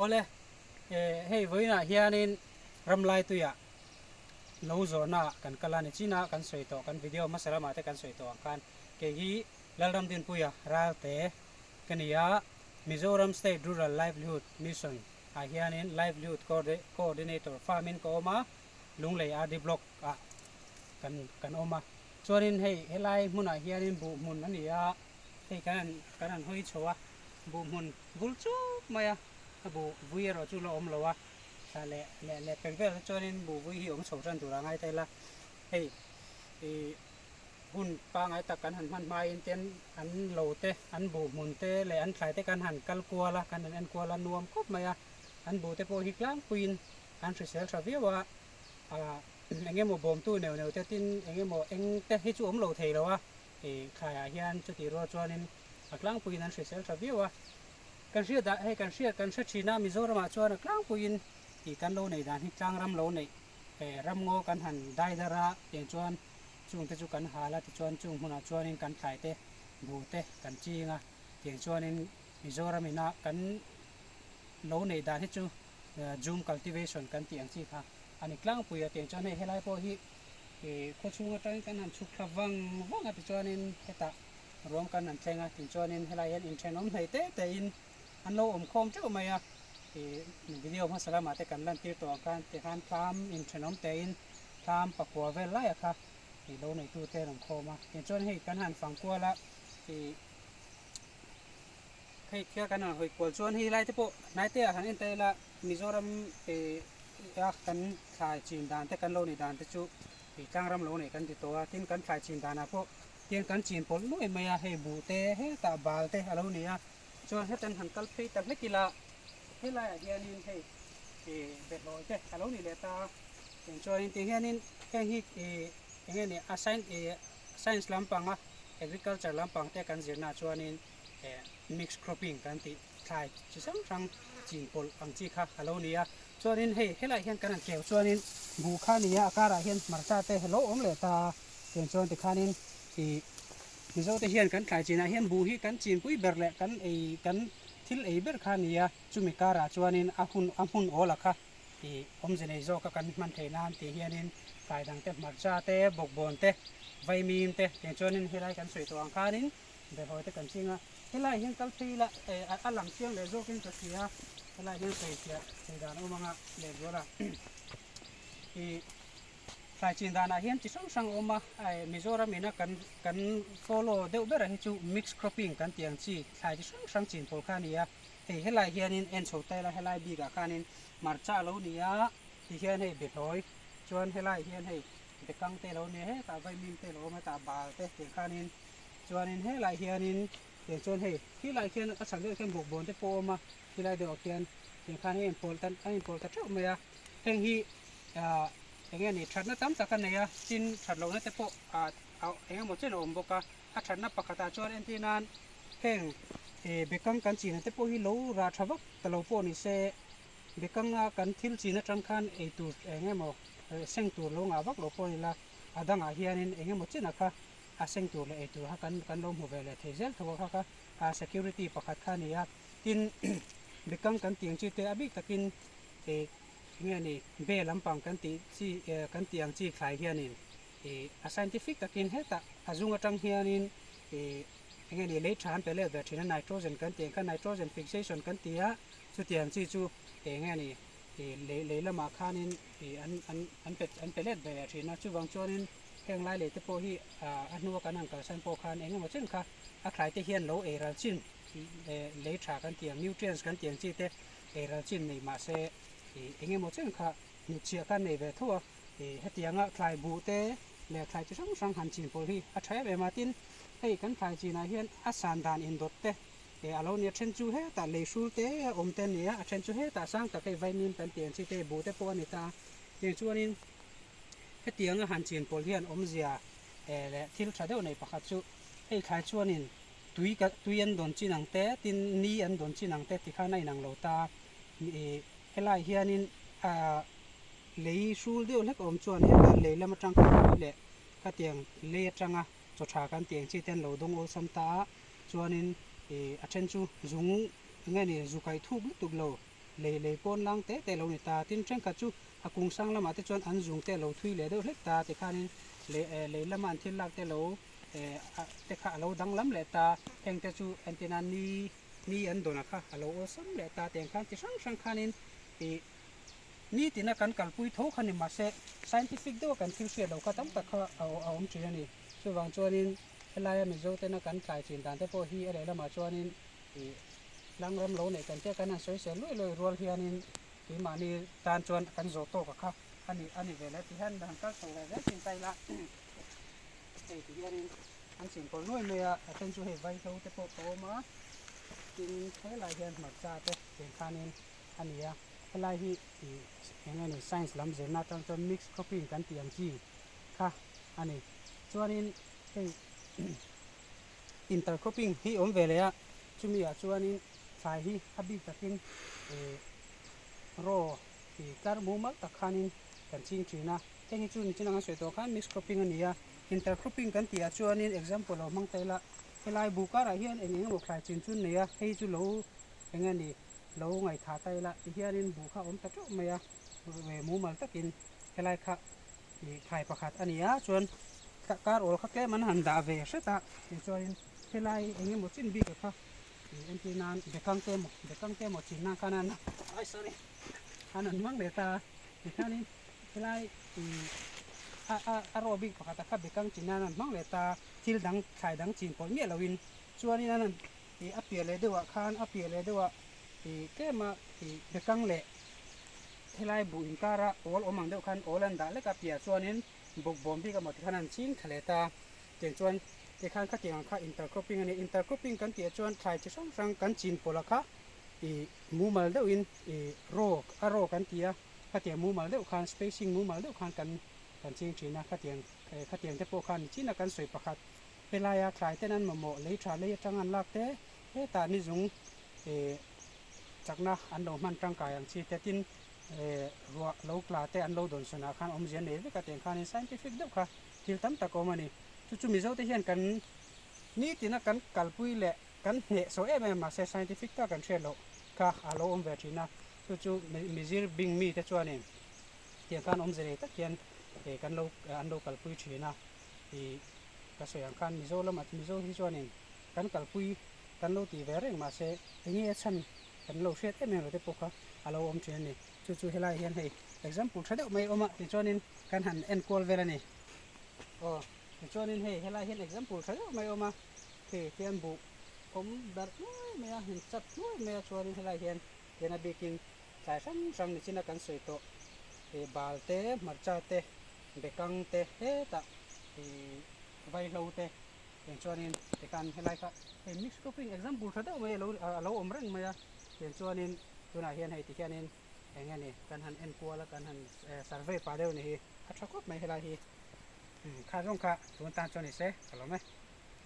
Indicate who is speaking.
Speaker 1: Awle, hei vawiinah hianin Ramlaituiah lo zawhnaah kan kal a, nichinah kan sawi tawh, kan video hmasa lamah te kan sawi tawh ang khan kei hi Lalramdinpuia Ralte ka ni a, Mizoram State Rural Livelihood Mission ah hianin Livelihood Coordinator farm in ka awm a, Lunglei RD Block ah kan kan awm a. Chuanin hei helai hmunah hianin buh hmun a ni a, hei kan han kan han hawi chho a, buh hmun vul chuk mai a, a buh vui erawh chu la awm lo a, thla leh leh leh pek vel te chuanin buh vui hi awm chho tan tur a ngai ta ila, hei ih hun pangai tak kan han hman hmain ten an lo te an buh hmun te leh an thlai te kan han kal kual a, kan han en kual a nuam khawp mai a, an buh te pawh hi tlangpuiin an hrisel tha viau a, ah. Eng emaw bawmtu neuh neuh te tin eng emaw eng te hi chu awm lo thei lo a, ih thlaiah hian chutih rual chuanin a tlangpuiin an hrisel tha viau a. Kan hriat ah hei kan hriat kan hre thin a Mizoramah chuan a tlangpuiin ih kan lo neih dan hi tlangram lo neih eh ramngaw kan han dai dar a tiang chuan chung te chu kan hal a tichuan chung hmunah chuanin kan thlai te buh te kan ching a tiang chuanin Mizoram ina kan lo neih dan hi chu Jhum cultivation kan tih ang chi kha a ni tlangpui a tiang chuan hei helai pawh hi ih khaw chhung atangin kan han chhuk thla vang vang a tichuanin hetah ruam kan han thleng a tichuanin helai hian inthenawm hlei te te in an lo awm khawm teuh mai a ih video hmasa lamah te kan lan tir tawh ang khan tikhan thlam inthenawm te in thlam pakua vel laia kha ih lo neitu te an awm khawm a tichuan hei kan han fang kual a ih Hei thil kan han hawi kual chuan hei lai te pawh hnai te ah han en ta ila Mizoram a kan thlai chin dan te kan lo nih dan te chu ih tlangram lo neih kan ti tawh a tin kan thlai chin danah pawh tian kan chin pawlh nuai mai a hei buh te hetah bal te a lo ni a chuan hetan han kal phei ta hlek ila helaiah hianin hei ih behlawi te a lo ni leh ta a tiang chuanin ti hianin heng hi ih eng nge ni a science lampanga agriculture lampang te kan zirna chuanin. Mix cropping kan tih thlai chi hrang hrang chin pawlh ang chi kha a lo ni a. Chuanin hei helaiah hian kan han keu chuanin buh kha a ni a, a karah hian hmarcha te lo awm leh ta a. Tiang chuan tikhanin ih Mizo te hian kan thlai chinah hian buh hi kan chinpui ber leh kan ei kan thil ei ber kha a ni a. Chumi karah chuanin a hun a hmun awla kha ih awmze nei zawka kan hman theih nan tih hianin thlai dang te hmarcha te bawkbawn te vaimim te tiang chuanin helai kan sawi tawh ang khanin Behawi te kan ching a, helai hian kal phei ila a lang chiang leh zawkin ka hria, helai hian sawi fiah thei dan a awm ang a lehzual a ih thlai chin danah hian chi hrang hrang a awm a, Mizoram ina kan kan follow deuh berah hi chu mix cropping kan tih ang chi thlai chi hrang hrang chin pawl kha a ni a, hei helai hianin en chho ta ila helai bikah khanin hmarcha a lo ni a tihian hei behlawi chuan helai hian hei bekang te a lo ni a hetah vaimim te a lo awm a hetah bal te tiang khanin. Chuanin helaiah hianin tiang chuan hei khilaiah khian a chhak deuh khian bawkbawn te pawh a awm a, khilai deuhah khian tiang khan hei inpawlh tan a inpawlh ta theuh mai a, heng hi ah eng nge ni thatna tam tak a nei a, tin that lohna te pawh ah eng emaw chen a awm bawk a, a thatna pakhatah chuan entir nan heng ih bekang kan china te pawh hi lo rah tha vak ta lo pawh ni se bekanga kan thil chin atang khan eitur eng emaw seng tur lo ngah vak lo pawh ni la a dangah hianin eng emaw chenah kha a seng tur leh ei tur kha kan kan lo hmu ve leh thei zel tho a kha kha a security pakhat kha a ni a tin bekang kan tih ang chi te a bik takin ih enge ni be lampang kan tih chi eh kan tih ang chi thlai hianin ih a scientific takin hetah a zung atang hianin ih enge ni lei tha an pe let ve thin a nitrogen kan tih ang kha nitrogen fixation kan ti a chutiang chi chu enge ni ih lei lei lamah khanin ih an an an pe an pe let ve leh thin a chuvang chuanin. Heng lai lei te pawh hi a hnua kan han kalsan pawh khan eng emaw chen kha a thlai te hian lo ei ral chin lei tha kan tih ang nutrients kan tih ang chi te ei ral chin nei mah se ih eng emaw chen kha hnutchhiah khan nei ve tho a ih hetianga thlai buh te leh thlai chi hrang hrang han chin pawlh hi a tha em em a tin hei kan thlai chinah hian a san dan indawt te ih a lo nia then chu hetah lei hrul te a awm te a ni a a then chu hetah sang tak hei vaimim kan tih ang chi te buh te pawh a ni ta a tiang chuanin. Hetianga han chin pawlh hian awmzia leh thil tha deuh nei pakhat chu hei thlai chuanin tui ka tui an dawn chin ang te tin ni an dawn chin ang te ti khan a inang lo ta ih helai hianin ah lei hrul deuh hlek awm chuan heta lei lam atang khan tui leh khatiang lei atanga chaw tha kan tih ang chi te an lo dawng awlsam ta a chuanin ih a then chu zung eng nge ni zu kaih thuk lutuk lo. Lei lei pawn lang te te lo ni ta. Tin thenkhat chu a kung sang lamah te chuan an zung te a lo thui leh deuh hlek ta tikhanin lei eh lei lama an thil lak te lo eh te kha a lo danglam leh ta. Heng te chu entina ni ni an dawn a kha a lo awlsam leh ta tiang khan chi hrang hrang khanin ih nitina kan kalpui tho kha ni mahse scientific deuha kan thil hriat loh kha tam tak kha a a awm thin a ni. Chuvang chuanin helaia Mizo tena kan tlai chin dan te pawh hi a lehlamah chuanin ih tlangram lo neih kan tia kan han sawi sel luai luai rual hianin keimahni tan chuan kan zawh tawk a kha a ni a ni ve le ti hian han kal chho ve zel thin ta ila hei ti hianin an chingkawl nuai mai a a then chu hei vaihlo te pawh a awm a tin helai hian hmarcha te tiang khanin a ni a helai hi ih eng nge ni science lam zirna atang chuan mix cropping kan tih ang chi kha a ni chuanin hei intercropping hi awm ve leh a chumi ah chuanin thlai hi a bik takin ih raw ih tlar mumal tak khanin kan ching thin a heng hi chu nichin anga sawi tawh khan mix cropping a ni a intercropping kan tih ah chuanin example lo hmang ta ila helai buh karah hian eng eng emaw thlai chin chu an nei a hei chu lo eng nge ni lo ngaihthah ta ila tihianin buh kha a awm ta teuh mai a mumal takin helai kha ih thlai pakhat a ni a chuan kar awl kha tlem an han dah ve hret a tichuanin helai eng emaw chin bik a kha ih entir nan bekang te emaw bekang te emaw chin nan khan an ai sorry an han hmang leh ta a tikhanin helai ih a a a raw bik pakhat a kha bekang chin nan an hmang leh ta a thil dang thlai dang chin pawlh miah loin chuanin an han ih a piah leh deuhah khan a piah leh deuhah ih tlema ih bekang leh Helai buh inkara awl awm ang deuh khan awl an dah lek a piah chuanin bawkbawm bik emaw tikhan an ching thla leh ta. Tiang chuan tikhan khatiang ang kha intercropping a ni. Intercropping kan tih ah chuan thlai chi hrang hrang kan chin pawlh a kha ih mumal deuhin ih raw a raw kan ti a, khatiang mumal deuh khan spacing mumal deuh khan kan kan ching thin a, khatiang khatiang te pawh khan nichina kan sawi pakhat helaia thlai ten an mamawh lei tha lei atang an lak te hetah ni zung ih chakna an lo hman tangkai ang chi te tin ruah lo tla te an lo dawn sawn ah khan awmzia nei vek a tiang khanin scientific deuh kha thil tam tak a awm a ni. Chu chu Mizo te hian kan nitina kan kalpui leh kan hneh sawi em em mahse scientific tak kan hriat loh kha a lo awm ve thin a, chu chu mizir bing mi te chuanin tiang khan awmzia nei tak hian kan lo an lo kalpui thin a ih ka sawi ang khan Mizo lamah Mizo hi chuanin kan kalpui kan lo tih ve reng mahse enge a chhan kan lo hriat em em lo te pawh kha a lo awm thin a ni. Chu chu helai hian hei example tha deuh mai a awm a tichuanin kan han enkual vel a ni. Aw tichuanin hei helai hian example tha deuh mai a awm a hei tian buh awm darh nuai mai a in chat nuai mai a chuanin helai hian tian a bikin tlai hrang hrang nichina kan sawi tawh ih bal te hmarcha te bekang te hetah ih vaihlo te Tiang chuanin tikhan helai kha hei mix cropping example tha deuh mai alo alo awm reng mai a, tiang chuanin tunah hian hei tikhianin eng nge ni kan han enkual a kan han survey pah deuh ni hi a tha khawp mai helai hi kha zawng kha tun tan chuan ni se ka lawm e.